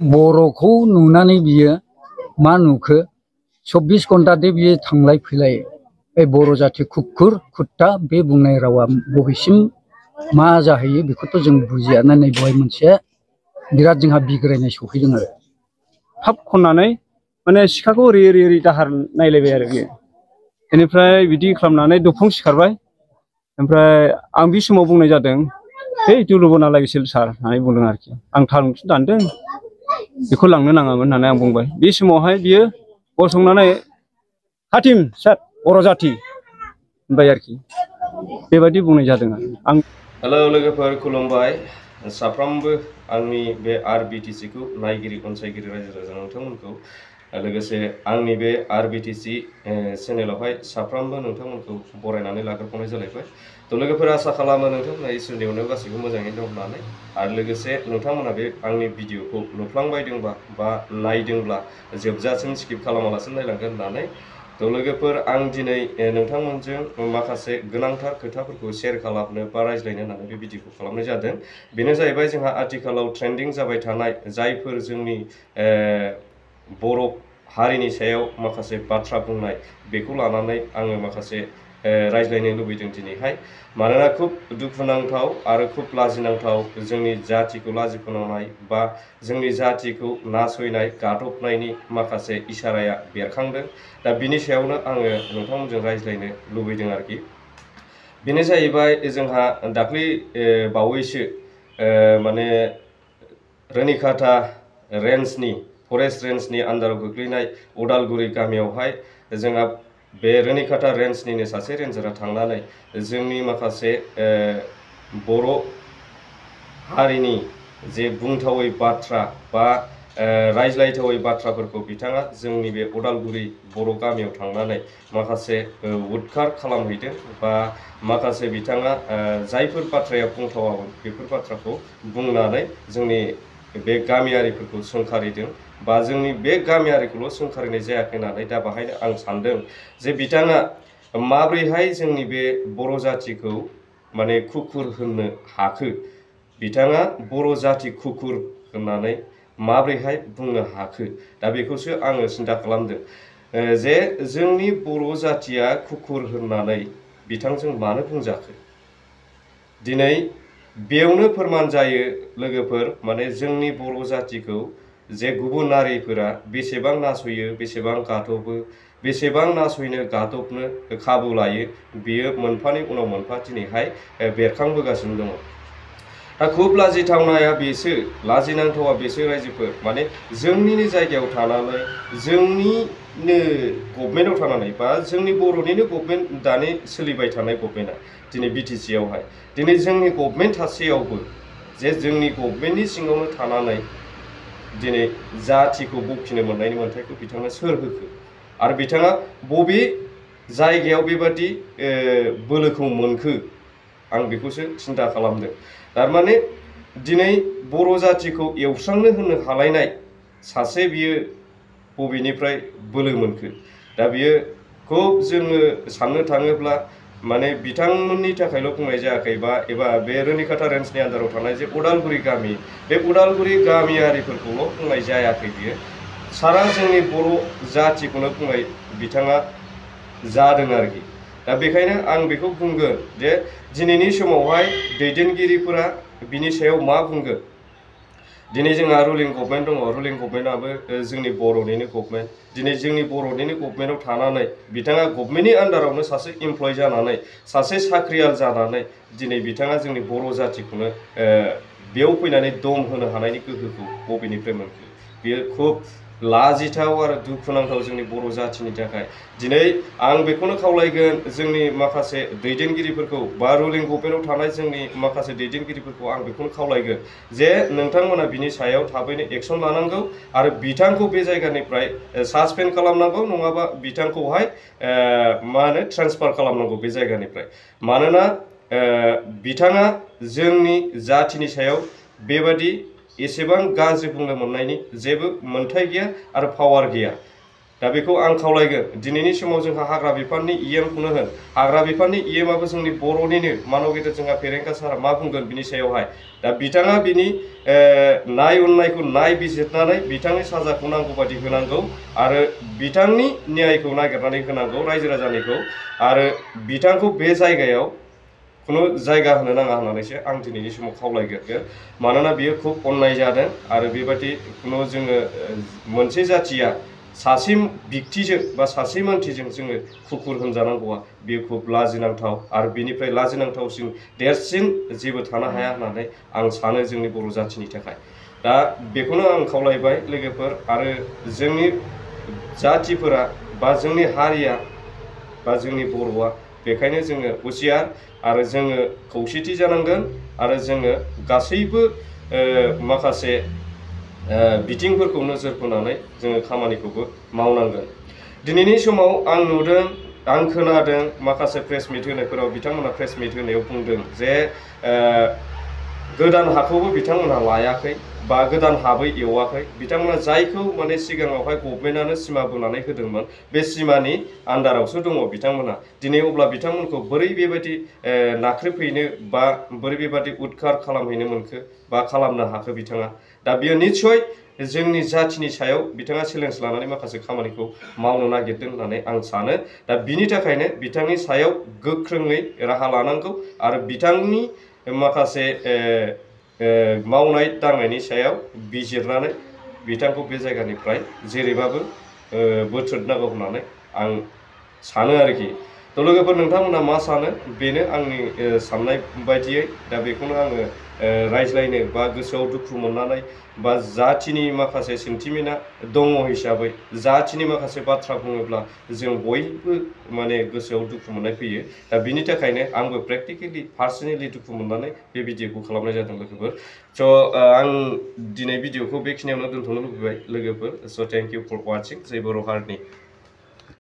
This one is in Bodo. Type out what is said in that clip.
बर'खौ नुनानै बियो मा नुखो 24 घन्टा दे बियो थांलाय फैलाय बे बर' जाथि कुकुर कुत्ता बे बुंनाय रावा बबेसिम मा जाहैयो बेखौथ' जों बुजिया ना नै बेवहाय मोनसे बिराद जोंहा बिग्रायनाय सफैदों आरो थाब खननानै माने सिखाखौ ओरै ओरै ओरै दाहार नायलायबाय आरो बियो बेनिफ्राय बिदि खालामनानै दफां सिखारबाय ओमफ्राय आं बे समाव बुंनाय जादों है दुलुबना लागैसो सार होननानै बुंदों आरोखि आं थारुनसो दानदों बेखौ लांनो नाङामोन होननानै आं बुंबाय बे समावहाय बियो गसंनानै हातिम सार बर' जाथि होनबाय आरोखि बेबायदि बुंनाय जादों आं हेलो लोगोफोर खुलुमबाय साफ्रोमबो आंनि बे RBTC खौ नायगिरि अनसायगिरि रायजो राजा नोंथांमोनखौ लोगोसे आंनि बे RBTC चेनेलावहाय साफ्रोमबो नोंथांमोनखौ बरायनानै लाग्रोबावनाय जालायबाय तो लोगोफोर आसा खालामो नोंथांमोना इसोरनि अननायाव गासैबो मोजाङैनो दं होननानै आरो लोगोसे नोंथांमोना बे आंनि भिडिअखौ नुफ्लांबायदोंबा बा नायदोंब्ला जोबजासिम स्किप खालामालासिनो नायलांगोन होननानै तो लोगोफोर आं दिनै नोंथांमोनजों माखासे गोनांथार खोथाफोरखौ शेयार खालामनो बा रायज्लायनो होननानै बे भिडिअखौ खालामनाय जादों बेनो जाहैबाय जोंहा आथिखालाव ट्रेन्डिं जाबाय थानाय जायफोर जोंनि बर' हारिनि सायाव माखासे बाथ्रा बुंनाय बेखौ लानानै आङो माखासे रायज्लायनो लुबैदों दिनैहाय मानोना खुब दुखुनांथाव आरो खुब लाजिनांथाव जोंनि जातिखौ लाजिफोनांनाय बा जोंनि जातिखौ नासयनाय गादबनायनि माखासे इसाराया बेरखांदों दा बिनि सायावनो आङो नोंथांमोनजों रायज्लायनो लुबैदों आरोखि बेनो जाहैबाय जोंहा दाख्लै बावैसो माने रनिखाता रेन्जनि फरेस्ट रेन्जनि आन्दाराव गोग्लैनाय उदालगुरि गामियावहाय जोंहा बे रनिखाता रेन्जनिनो सासे रेन्जारा थांनानै जोंनि माखासे बर' हारिनि जे बुंथावै बाथ्रा बा रायज्लायथावै बाथ्राफोरखौ बिथाङा जोंनि बे उदालगुरि बर' गामियाव थांनानै माखासे उदखार खालामहैदों बा माखासे बिथाङा जायफोर बाथ्राया बुंथावामोन बेफोर बाथ्राखौ बुंनानै जोंनि बे गामियारिफोरखौ सोंखारिदों बा जोंनि बे गामियारिखौल' सोंखारिनाय जायाखै होननानै दा बाहायनो आं सानदों जे बिथाङा माब्रैहाय जोंनि बे बर' जातिखौ माने कुकुर होननो हाखो बिथाङा बर' जाति कुकुर होननानै माब्रैहाय बुंनो हाखो दा बेखौसो आङो सिन्था खालामदों जे जोंनि बर' जातिया कुकुर होननानै बिथांजों मानो बुंजाखो दिनै बेयावनो फोरमान जायो लोगोफोर माने जोंनि बर' जातिखौ जे गुबुन हारिफोरा बेसेबां नासयो बेसेबां गादबो बेसेबां नासयनो गादबनो खाबु लायो बियो मोनफानि उनाव मोनफा दिनैहाय बेरखांबोगासिनो दङ दा खुब लाजिथावनाया बेसो लाजिनांथावा बेसो रायजोफोर माने जोंनिनो जायगायाव थानानै जोंनिनो गभर्नमेन्टआव थानानै बा जोंनि बर'निनो गभर्नमेन्ट दानि सोलिबाय थानाय गभर्नमेन्टआ दिनै BTC आवहाय दिनै जोंनि गभर्नमेन्ट थासेयावबो जे जोंनि गभर्नमेन्टनि सिङावनो थानानै दिनै जातिखौ बखिनो मोननायनि मोन्थायखौ बिथाङा सोर होखो आरो बिथाङा बबे जायगायाव बेबादि बोलोखौ मोनखो आं बेखौसो सिन्था खालामदों थारमाने दिनै बर' जातिखौ एवस्रांनो होनो हालायनाय सासे बियो बबेनिफ्राय बोलो मोनखो दा बियो खुब जोङो साननो थाङोब्ला माने बिथांमोननि थाखायल' बुंनाय जायाखै बा एबा बे रनिखाता रेन्जनि आन्दाराव थानाय जे उदालगुरि गामि बे उदालगुरि गामियारिफोरखौल' बुंनाय जायाखै बियो सारा जोंनि बर' जातिखौनो बुंनाय बिथाङा जादों आरोखि दा बेखायनो आं बेखौ बुंगोन जे दिनैनि समावहाय दैदेनगिरिफोरा बिनि सायाव मा बुंगोन दिनै जोंहा रुलिं गभर्नमेन्ट दङ रुलिं गभर्नमेन्टआबो जोंनि बर'निनो गभर्नमेन्ट दिनै जोंनि बर'निनो गभर्नमेन्टआव थानानै बिथाङा गभर्नमेन्टनि आन्दारावनो सासे इमप्लय जानानै सासे साख्रियाल जानानै दिनै बिथाङा जोंनि बर' जातिखौनो बेयाव फैनानै दम होनो हानायनि गोहोखौ बबेनिफ्राय मोनखो बेयो खुब लाजिथाव आरो दुखुनांथाव जोंनि बर' जातिनि थाखाय दिनै आं बेखौनो खावलायगोन जोंनि माखासे दैदेनगिरिफोरखौ बा रुलिं गभर्नमेन्टआव थानाय जोंनि माखासे दैदेनगिरिफोरखौ आं बेखौनो खावलायगोन जे नोंथांमोना बिनि सायाव थाबैनो एक्सन लानांगौ आरो बिथांखौ बे जायगानिफ्राय सासपेन्ड खालामनांगौ नङाबा बिथांखौहाय मा होनो ट्रेन्सफार खालामनांगौ बे जायगानिफ्राय मानोना बिथाङा जोंनि जातिनि सायाव बेबादि एसेबां गाज्रि बुंनो मोननायनि जेबो मोन्थाय गैया आरो पावार गैया दा बेखौ आं खावलायगोन दिनैनि समाव जोंहा हाग्रा बिफाननि इएमखौनो होन हाग्रा बिफाननि इएमआबो जोंनि बर'निनो मानव गेदेर जोंहा फेरेंगा सारा मा बुंगोन बिनि सायावहाय दा बिथाङा बिनि नाय उननायखौ नायबिजिरनानै बिथांनि साजाखौ नांगौ बादि होनांगौ आरो बिथांनि न्यायखौ नागिरनानै होनांगौ रायजो राजानिखौ आरो बिथांखौ बे जायगायाव खुनु जायगा होनो नाङा होननानैसो आं दिनैनि समाव खावलायगोन मानोना बियो खुब अन्याय जादों आरो बेबादि खुनु जोङो मोनसे जाथिया सासे बिक्तिजों बा सासे मानसिजों जोङो खुकुर होनजानांगौआ बेयो खुब लाजिनांथाव आरो बिनिफ्राय लाजिनांथावसिन देरसिन जेबो थानो हाया होननानै आं सानो जोंनि बर' जाथिनि थाखाय दा बेखौनो आं खावलायबाय लोगोफोर आरो जोंनि जातिफोरा बा जोंनि हारिया बा जोंनि बर'आ बेखायनो जोङो हुसियार आरो जोङो खौसेथि जानांगोन आरो जोङो गासैबो माखासे बिथिंफोरखौ नोजोर होनानै जोङो खामानिखौबो मावनांगोन दिनैनि समाव आं नुदों आं खोनादों माखासे प्रेस मिट होनायफोराव बिथांमोना प्रेस मिट होनायाव बुंदों जे गोदान हाखौबो बिथांमोना लायाखै बा गोदान हाबो एवाखै बिथांमोना जायखौ माने सिगाङावहाय गभर्नमेन्टआनो सिमा बोनानै होदोंमोन बे सिमानि आन्दारावसो दङ बिथांमोना दिनै अब्ला बिथांमोनखौ बोरै बेबायदि नाख्रेबहैनो बा बोरै बेबायदि उदखार खालामहैनो मोनखो बा खालामनो हाखो बिथाङा दा बियो निस्सय जोंनि जातिनि सायाव बिथाङा चेलेन्ज लानानै माखासे खामानिखौ मावनो नागिरदों होननानै आं सानो दा बिनि थाखायनो बिथांनि सायाव गोख्रोङै राहा लानांगौ आरो बिथांनि माखासे मावनाय दांनायनि सायाव बिजिरनानै बिथांखौ बे जायगानिफ्राय जेरैबाबो बोथ्रोदनांगौ होननानै आं सानो आरोखि थ' लोगोफोर नोंथांमोना मा सानो बेनो आंनि साननाय बायदियै दा बेखौनो आङो रायज्लायनो बा गोसोआव दुखु मोननानै बा जातिनि माखासे सेन्टिमेन्टआ दङ हिसाबै जातिनि माखासे बाथ्रा बुङोब्ला जों बयबो माने गोसोआव दुखु मोननाय फैयो दा बिनि थाखायनो आंबो प्रेक्टिकेलि पार्सनेलि दुखु मोननानै बे भिडिअखौ खालामनाय जादों लोगोफोर स' आं दिनै भिडिअखौ बेखिनियावनो दोनथ'नो लुबैबाय लोगोफोर स' थेंक इउ फर वाचिं जय बर' हारिनि